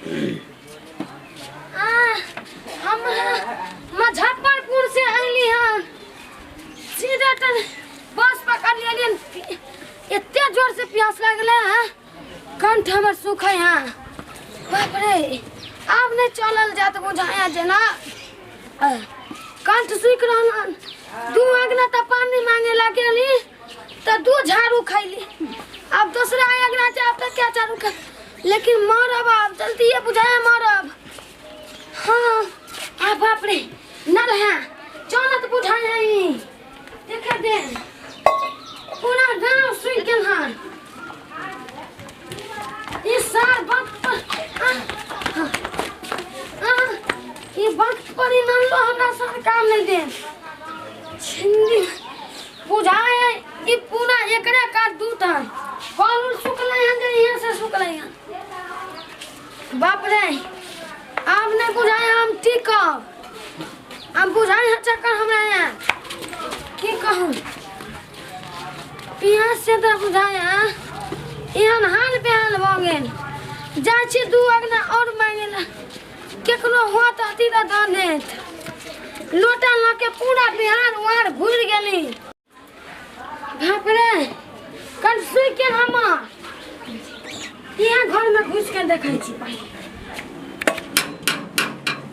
आ हम मुजफ्फरपुर से अयली हन, सीधे तर बस पकड़ लेलियन। एते जोर से प्यास लगले हँ, कंठ हमर सूखे हँ। बाप रे, आब नहि चलल जात बुझाया जेना। कंठ सूखि रहल हन। दू अगना तऽ पानी मांगे ला गेली तऽ दू झाड़ू खैली, आब दोसरा अगना जायब तऽ क्या झाड़ू खा, लेकिन मरब आब जल्दिए बुझाया मरब। हाँ, आ बाप रे, नल है चलत बुझाया, ई देखे दे पूरा गांव सुनि गेल हन। ई सार वक्त पर आ, आ, आ, ई वक्त पर ई नल्लो हमरा सार काम नहीं दे छिंदी बुझाए। ई पूरा एकरे का दूध है, कल सुखलै हन जे यहाँ से सुखलै हन। बाप रे, आब नहीं बुझाए हम टिकब। आब बुझाए है चक्कर हमरा यहाँ, की कहूँ, प्यास से तऽ बुझाए है एहन हाल बेहाल भऽ गेल। जाइ छी दू अगना आओर मांगे ला, केकरो होत अथी तऽ दऽ देत। लोटा लऽ के पूरा बिहार उहार घुरि गेली। बाप रे, कल सुइ के हमर यहाँ घर में घुस के देखै छी पहिले।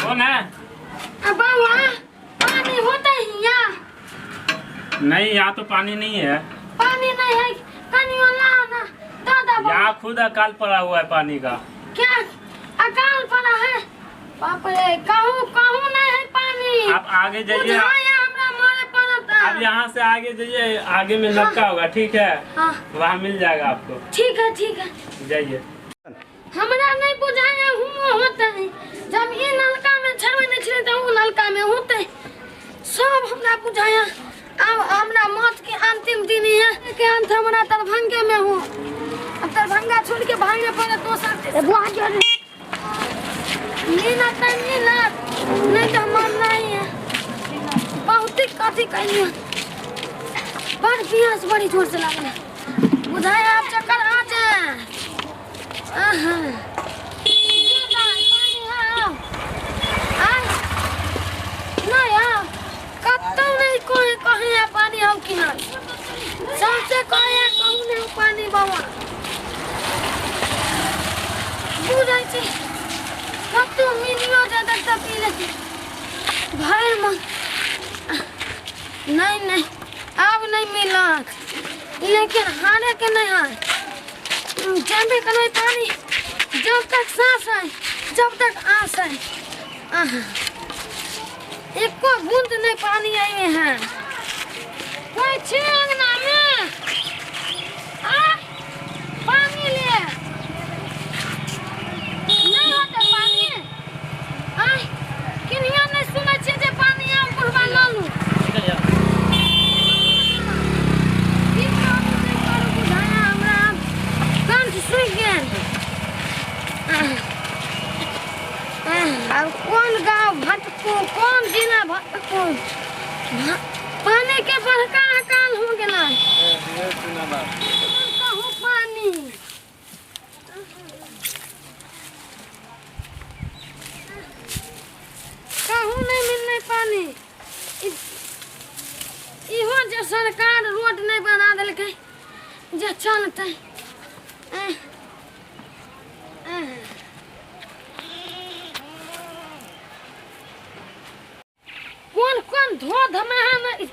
कौन है? अब बाबा, पानी होता है यहाँ? नहीं, यहाँ तो पानी नहीं है। पानी नहीं है? कनियो लाओ ना दादा। यहाँ खुद अकाल पड़ा हुआ है पानी का। क्या अकाल पड़ा है? बाप रे, कहूँ कहूँ नहीं है पानी। आप आगे जाइए। बुझाया हमरा मरे पड़ता। आप यहाँ से आगे जाइए, आगे में नलका होगा, ठीक है? हाँ। वहाँ मिल जाएगा आपको। ठीक है, ठीक है। जाइए। हमरा नहीं बुझाया हुओ होते, जब ई नलका में छेबे नहीं छलै तऽ उ नलका में होते सब हमरा बुझाया। अब हमरा मौत के अंतिम दिन है के अंत हमरा दरभंगे में हो। अब दरभंगा छोड़ के भागे पड़े दोसर देश। बुआ के मिलत तऽ मिलत, नहीं तऽ मरना ही है। बहुत ही कथी कहलिए, बड़ प्यास बड़ी जोर से लागल बुझाया, आप चक्कर आ जाए। आहा। पानी है आय नहीं आओ कतौ नहीं, कोई कहीं है पानी हम कि नहीं, सबसे कहे कहूँ नहीं पानी। बाबा, बुझै छी कतौ मिलियो जाता तऽ पी लेती भरि मन। नहीं नहीं, आब नहीं मिलत, लेकिन हारे के नहीं है। जेबे करबै पानी जब तक सांस है, जब तक आस है। आहा, एको बूंद नहीं पानी आई है। कोई छे अंगना में? आ पानी ले नहीं होते पानी? आय किनिया नहीं सुनै छियै जे पानी आम बुढ़वा लऽ लू। की करू, नहि करू, बुझाया हमरा कंठ सूखि गेल। आब कोन गाँव भटकू, कोन जिला भटकू, पानी के बड़का अकाल हो गेलै। कहूँ पानी कहूँ नहीं मिललै पानी। इहो जे सरकार रोड नहीं बना देलकै जे चलतै। एह, एह। कोन कोन धोध में है नहीं,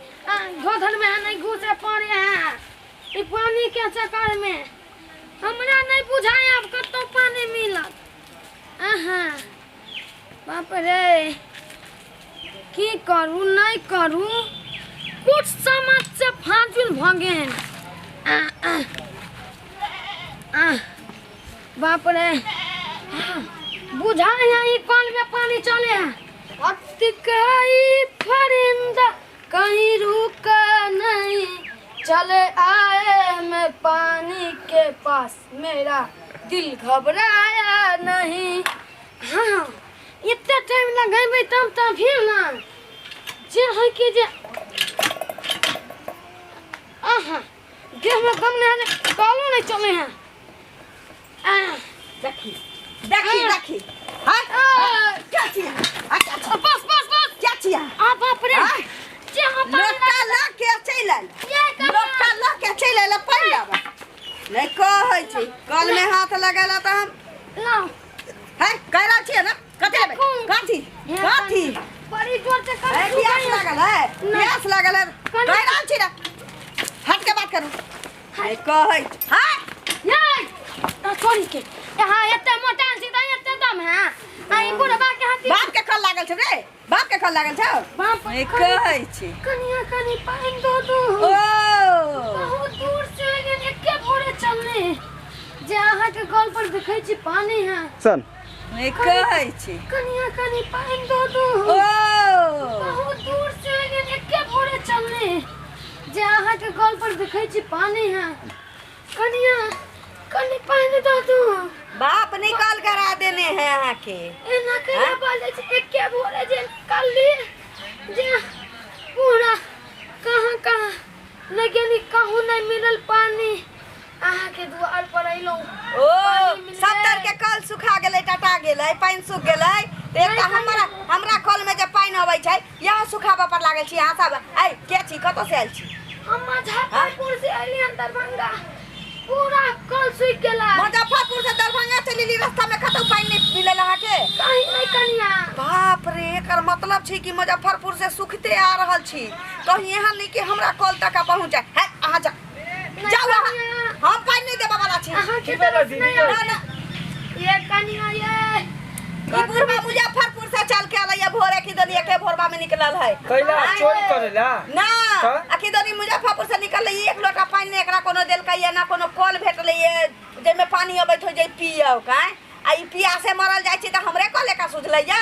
धोधन में है नहीं घुसे पड़े है ई पानी के चक्कर में। हमरा नहीं बुझाय आब कतौ पानी मिलत। आहा, बाप रे, की करू नहीं करू, कुछ समझ से फाजुल भ गेल। आ, आ, आ, बाप रे, हाँ, बुझाय है ई कल में पानी चले है। वक्त कई परिंदा कहीं रुका नहीं, चले आए मैं पानी के पास, मेरा दिल घबराया नहीं। हाँ, इतना टाइम लगेबै तब तऽ फिर ना जे है कि जे आहा देह में दम नहीं है, कॉलो नहीं चले हैं। आ देखी देखी देखी हाँ क्या छी आ क्या छी बस बस बस क्या छी आ बाप रे हाँ? जे हम पानी लोटा लऽ के चलि आयल ये कनिया लोटा लऽ के चलि आयल पानि लाबऽ नहि कहै छी कलमे हाथ लगेला तऽ हम लाओ है कहि रहल छियै ने कथी लेबै देखू। कथी हे कथी बड़ी जोर से कर है प्यास लागल है नहीं। प्यास लागल है कनि- कहि रहल छी ने हट के बात करू नहि कहै हाँ नहीं तो छोड़ी के यहाँ एते मोटा छी त एते दम है आ ई बुढ़बा के हाथी बाप के खल लागल छौ रे बाप के खल लागल छौ बाप नहि कहै छी कनिया कनि पानि दो दू ओ बहुत दूर से एलियन एके भोरे चलने जे अहाँ के गल पर देखै छी पानी है सन नहि कहै छी कनिया कनि पानि दो दू ओ बहुत दूर से एलियन एके भोरे चलने जे अहाँ के गल पर देखै छी पानी है कनिया कनि पानि दऽ दू बाप निकाल करा देने है अहाँ के एना केना बाजै छै एके भोरे जे निकालली जे पूरा कहाँ कहाँ नहि गेली कहूँ नहि मिलल पानी अहाँके दुआर पर अयलहुँ ओ पानी मिल सत्तर गेल। के कल सुखा गेलै टटा गेलै पानि सुख गेलै तऽ एकटा नहि, हमरा हमरा कल में जे पानि अबै छै यहाँ सुखाबऽ पर लागल छी अहाँ सब ऐ के छी कतऽ से आयल छी हम मुजफ्फरपुर से अयली हन दरभंगा पूरा कल सूखि गेला मुजफ्फरपुर से दरभंगा चलि एली रास्ता में कतौ पानि नहि मिलल अहाँके कहीं नहीं कनिया बाप रे एकर मतलब छै कि मुजफ्फरपुर से सुखते आ रहल छी कहीं एहन नहि कि हमरा कल तक पहुँच जाए है अहाँ जा नहीं जाउ अहाँ कनिया हम पानि नहि देबऽ वाला छी अहाँ के की भेलै तरफ दीदी नहीं यौ? ना ना ये कनिया ये ई बुढ़बा मुजफ्फरपुर से चल के अलै भोरे की दनी एके भोरबा में निकलल है कैला चोरी करेला ना तऽ? अखी दनी मुजफ्फरपुर से निकललै एक लोटा पानि नहि एकरा कोनो देलकै या ना कोनो कल भेटलै ये जाहिमे पानि अबैत हो जे पियौ काय आ ई पियासे मरल जाइ छै तऽ हमरे कल एका सुझलै या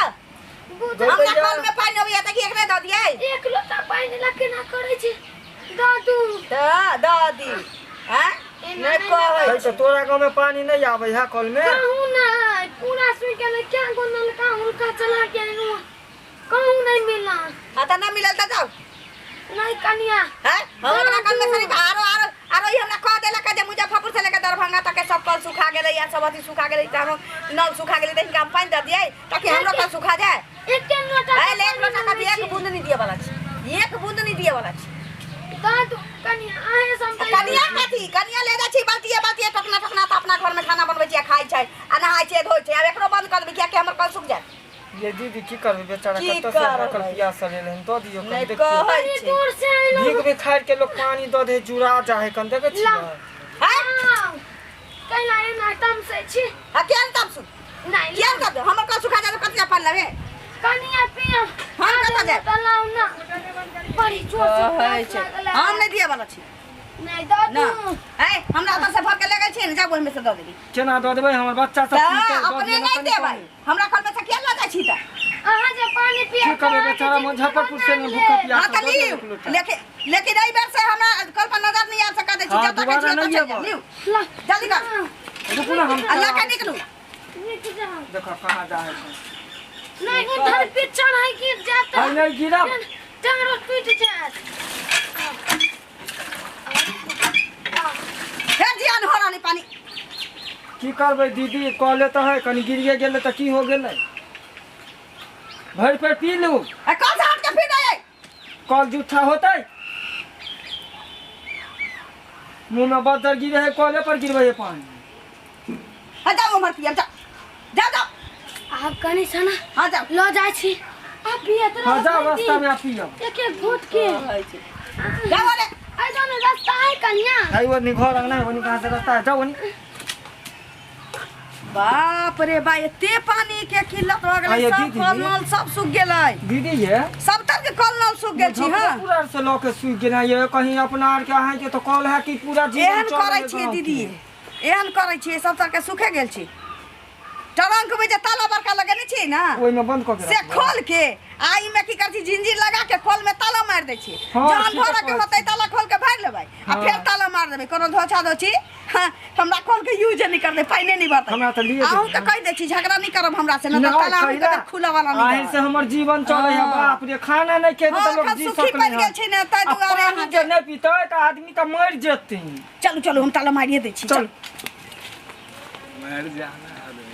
बुझल हमरा कल में पानि अबैया तऽ की एकरे दऽ दियै एक लोटा पानि ला केना करै छी दादू तऽ दऽ दी आँय एना नहि नहि कहै तऽ तोरा गाँव में पानी नहीं आवे है कल में कहूँ नहीं पूरा सुन के क्या गो नलका उनका चला के आइलहुँ कहूँ नहीं मिला हाँ तऽ नहि मिलल तऽ जाउ नहीं कनिया हैं हम अपना कल में शरीफ आरो आरो आरो ई हमरा कह देलक जे मुजफ्फरपुर से लेके दरभंगा तक के सब कल सुखा गेलै या सब अथी सुखा गेलै तऽ हमरो नल सुखा गेलै तऽ हिनका हम पानि दऽ दियै ताकि हमरो कल सुखा जाए एके लोटा है ले एक लोटा कथी एक बूंद नहीं दिए वाला छी एक बूंद नहीं दिए वाला छी दादू कनिया आहे सब कनिया कथी कनिया ले जाइ छी बाल्टिए बाल्टिए टोकना टोकना तऽ अपना घर में खाना बनबै छी आ खाइ छै आ नहाय छै धोइ छै आब एकरो बंद कऽ देबै कियाकि हमर कल सुख जायत ये दीदी की करबै बेचारा की कतऽ से हमरा करबै? कल पियास लेल हन दऽ दियौ कन नहि देखियौ कहै बड़ी छै दूर से आइलहुँ भीख भिखारि के लोग पानी दऽ दे जुड़ा जाहे कन देखै ला। छियै हैं कैला एना तमसै छी आ किया नहि तब सुन नहीं किया नहि तब हमर कल सुखा जायत कथी पानि लेबै कनिया पिया हम कतऽ जायब? तलाव ना बड़ी जोर से कहै प्यास छै लागल है। हम नहि दिए वाला छी नहीं दादू ना है हमरा ओतऽ से भर के ले गेल छियै ने जाउ ओहिमे से दऽ देबै केना दऽ देबै हमर बच्चा सब तऽ पीतै दऽ अपने दियौ ने नहि कनि देबै पानि। हमरा कल में से किया लऽ जाइ छी तऽ अहाँ जे पानी पिया की करबै बेचारा मुजफ्फरपुर से ने भूखा हाँ प्यासा तऽ दऽ दियौ लिउ एक लोटा। लेकिन लेकिन एहि बेर से हमरा कल पर नजर नहीं आ सका दै छी हाँ, जब तक दोबारा छी नहीं तब अयबै। लिउ ला जल्दी कर रुकू ना हम आ लऽ के निकलू निक जाओ देखो कहाँ जा है नहीं उधर पिछड़ है गिर जाता है नहीं गिरब टांगरो टूट जात फेर जियान हो रहलै पानी की करबै दीदी कहले तऽ है कनि गिरिए गेलै तऽ की हो गेलै भरि पेट पी लू आ कल से हट के फिर आए कल जूठा होतै मुँह में बदर गिरे है कले पर गिरबै है पानी हाँ जाओ उम्हर पियब जाओ जाओ जाओ आब कनि सना हाँ जाओ लऽ जाइ छी आब पियत हाँ जाओ रास्ता में आप पियब एक एक घूंट के जाओ अरे ऐ जाओ ने रास्ता है कन्या है वो नहीं घर अंगना है वो नहीं कहाँ से रास्ता है जाओ वो नहीं बाप रे बा एते पानी के किल्लत भऽ गेलै आये सब दीदी। कल नल सब सूख गेलै दीदी ये सब तर के कल नल सूख गेल छी हाँ मुजफ्फरपुर आर से लऽ के सूखि गेल है ये कहीं अपना आर के अहाँ के तो कल है कि पूरा जीवन एहन चलै करै है छियै गाँव दीदी के। एहन करै छियै सब तर के सूखे गेल छी ट्रंक में जे ताला बड़का लगेने छियै ने ओहिमे बंद कऽ के से रखबै। खोल के आ ई में की करै छी जिंजीर लगा के कल में ताला मारि दै छियै हाँ, जहन ठीके भरऽ के कहै होतै ताला खोल के भरि लेबै आ हाँ। फेर ताला मारि देबै कोनो धोछा धोछी हाँ, हमरा कल के यूज नहीं करतै पाइने नहीं भरतै हमरा तऽ लिए अहूँ के कहि दै छी झगड़ा नहीं करब हमरा से न तऽ ताला अहूँ के खुला वाला नहीं अहीं से हमर जीवन चलै है हाँ। बाप रे खाना नहीं खेतै हाँ, तऽ लोग एखन जी सुखी सकलै पड़ि गेल छै ने, ताहि आ दुआरे पानी जे नहि पीतै तऽ आदमी तऽ मरि जेतै चलू चलू हम ताला मारिए दै छी चल मर जाना आदमी।